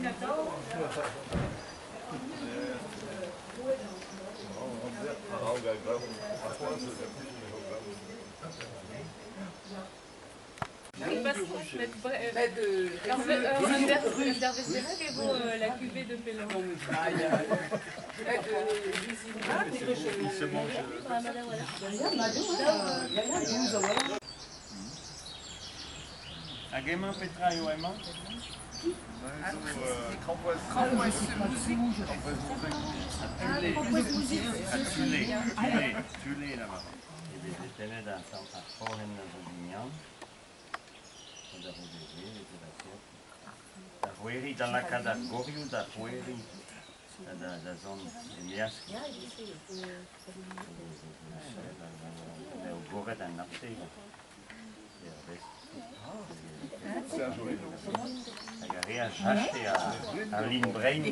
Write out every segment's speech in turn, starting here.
Un dervezh bennak e vo la cuvée de Pellan. Hag emañ petra eo emañ? Tule, tule, tule là-bas. E veze tennet ar c'hrohenn eus o vignon, da c'houde-se e veze lakaet da c'hweriñ, da lakaat ar gorioù da c'hweriñ da zont e-maez. Eo goret an arte. Hag ar re a jache ar lin brein.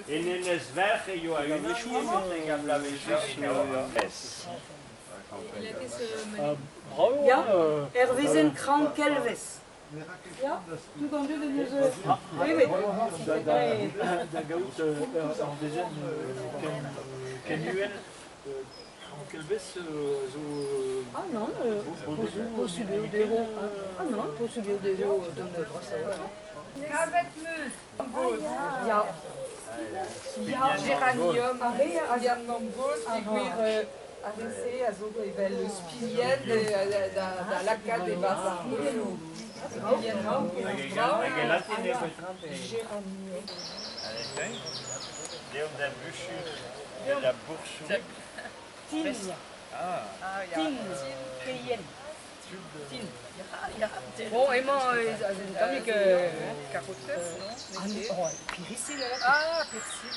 En Enez-Verc'h e oa unan hag a bloavezhioù. Ya, hervezenn Krank-Kelvez. Ya, tout an dud en deus... Oui, oui. Da gaout ur vezenn ken uhel, Krank-Kelvez zo... Ah non, posubl eo dezho. Ah non, posubl eo dezho dont brasoc'h. Kavet 'meus Ya. Ya, geranium, ar mamm-gozh peogwir ar re-se a zo evel spilhenn da lakaat e-barzh ar gouloù. Spilhenn Hag e latin eo petra pe? Allez, deomp da buchur, da bourchou. Tin. Tin. Peien. Tin. Bon, emañ un tammig Karotez, non? Oh, persil Ah, persil.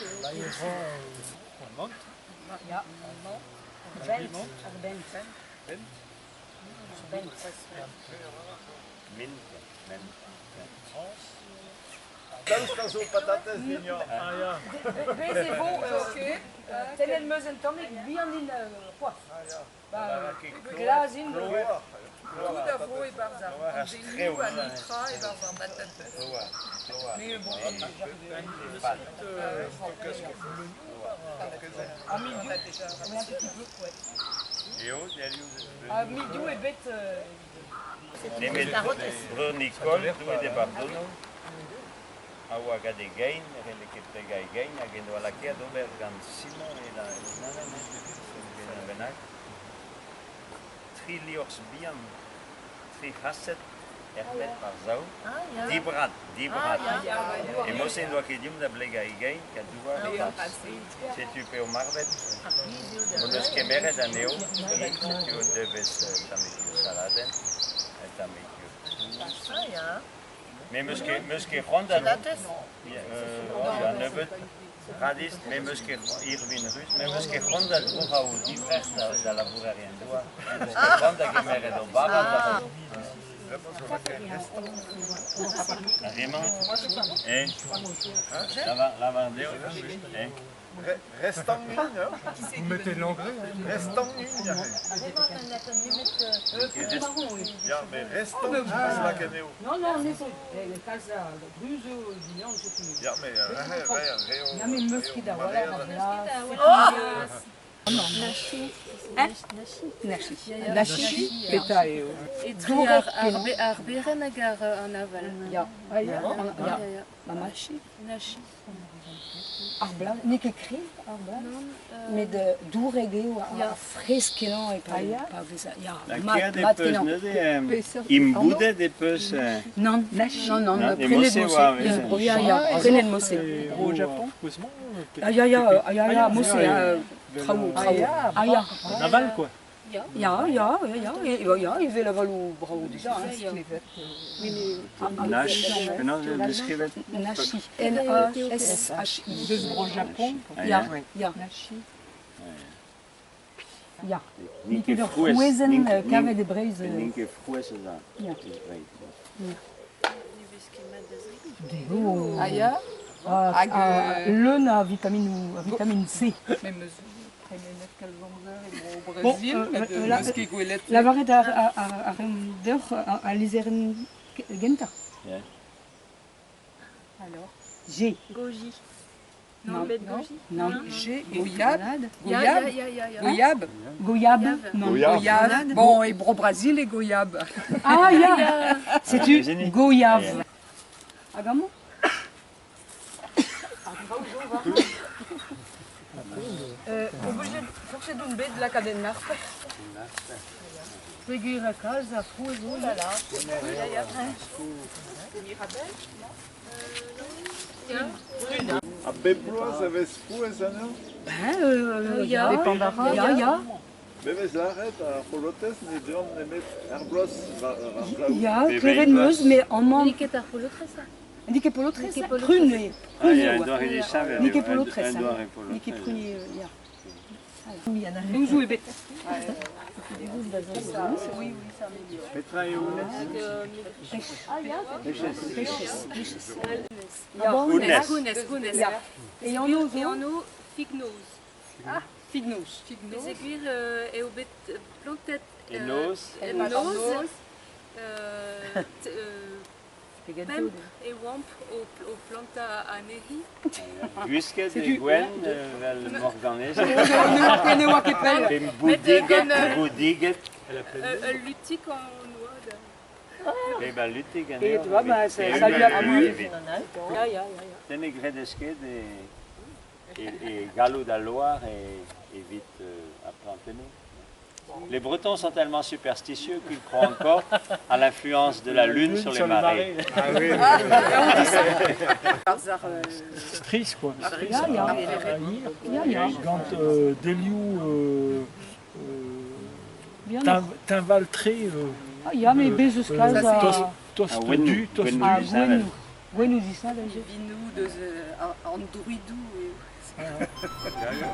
Ya. Bent. Ar bent. Bent. Mint, mint. Daoust a zo patatez vignon. Bez e vo tennet 'm eus un tammig bihan din c'hoazh. Glas int. Tout a vo e-barzh ar bandennoù ha netra e-barzh ar batatez. Mais bon, Un mildiou, un petit peu, ouais. Un mildiou ebet. Nemet breur Nicole, Doue d'e bardono, a oa gant e gein, ne c'helle ket plegañ e gein, hag en doa lakaet ober gant Simon e unan bennak, tri liorzh bihan, tri c'hased er metr ar sav, dibrad, dibrad. E mod-se n'oa ket dimp da blegañ e gein, gant douar e-barzh. Setu p'eo marvet, hon eus kemeret anezho, setu un devezh tammig saladenn, un tammig Me 'meus ket, 'meus ket c'hoant da... Ya, nebeut. Radis, me 'meus ket irvin ruz, me 'meus ket c'hoant da drouc'hañ o divrec'h da labourerien-douar. Me 'meus ket c'hoant da gemeret o bara da... Ar re-mañ Eh Lavar, lavar dezho. Eh Restant une, hein. Vous mettez de l'engrais hein. Restant une, Ya, mais restant une, lakaet eo. Non, non, ne zo kalz a druz eo bihan, setu. Ya, mais re, re, re, Ya, mais meus ket a-walc'h a Oh Nachi. Nachi. Nachi, petra eo? Etre ar berenn hag an aval. Ya, ya, ya. Nachi. Nachi. Ar blaz, n'eo ket kreñv ar blaz, met dourek eo ha fresk-kenañ e pa vez... Ya, mat-kenañ. neuze imboudet e peus... Non, non, non, prenet mosse. Ya, ya, prenet mosse. Au Japon, Ah ya, ya, ya, ya, mosse, traoù, traoù. Ah ya. An aval, quoi. Ya, ya, ya, ya, ya, evel avaloù brav dija. Nash, penaos eo deskrivet? Nashi, N-A-S-H-I. Deus bro Japon. Ya, ya. Nashi. Ya. N'eo ket ur frouezhenn kavet e Breizh. N'int ket frouezh eus a Breizh. Dezho. Ah ya? Hag, Ha leun a vitaminoù, a vitamine C. Me 'm eus tremenet kalz amzer e bro Bon, Brazil, met 'm eus ket gwelet. Lavaret a reomp deoc'h al lizherenn gentañ. Ya. Alors G. Goji. Non, Non, bet goji. Non. G, goyave, Ya, goyave, ya, ya, ya. goyave, Goyave. Non. Goyave. goyave. Bon, e bro Brazil e goyave. Ah ya Setu Zeni. goyave. Hag amañ? Forcet on bet lakaat en harp. Peger a kalz a frouezh zo là. Ha bep bloaz e vez frouezh anezhañ? Ben, Ya. ya, ya, ya. Be vez lâret ar c'holotez ne deont nemet ar bloaz war ar glaou. Ya, Pe klevet 'm eus, met amañ... N'eo ket ar polotrez, ça. N'eo ket polotrez, N'eo ket polotrez. prune eo. Ah, Prune ya, eo. un doare disheñvel N'eo eo, ket polotrez, un hein. doare N'eo ket polotrez. prune, ya. Louzoù ebet. Petra eo honnezh? Pechez. Pechez, pechez. Honnezh. Honnezh, honnezh. Ya. E anv E zo? anv Fignoz. Fignoz. Peogwir eo bet plantet E noz. en noz pemp e oamp o plantañ anezhi. Gwisket e gwenn vel morganezed. Ne oa ket pell. Pe boudiged, boudiged. Ul lutig en oad. Pe ba lutig Et anezho. tu vois, bah, ça lui a plu. Ya, ya, ya. Te ne gredez ket e, e, e galloud al loar e, evit ar plantennoù. Les Bretons sont tellement superstitieux qu'ils croient encore à l'influence de la lune sur les marées. Ah oui, Strizh quoi. Strizh Ya, ya. a hir. Ya, ya. Gant delioù Bien. teñval-tre. Ah, ya, met bez eus kalz a... Tost, tost Ah, gwennoù, du, tost gwennoù. Ah, du. gwennoù. Gwennoù disheñvel. Vinoù deus an druidoù eo. Ya, ya,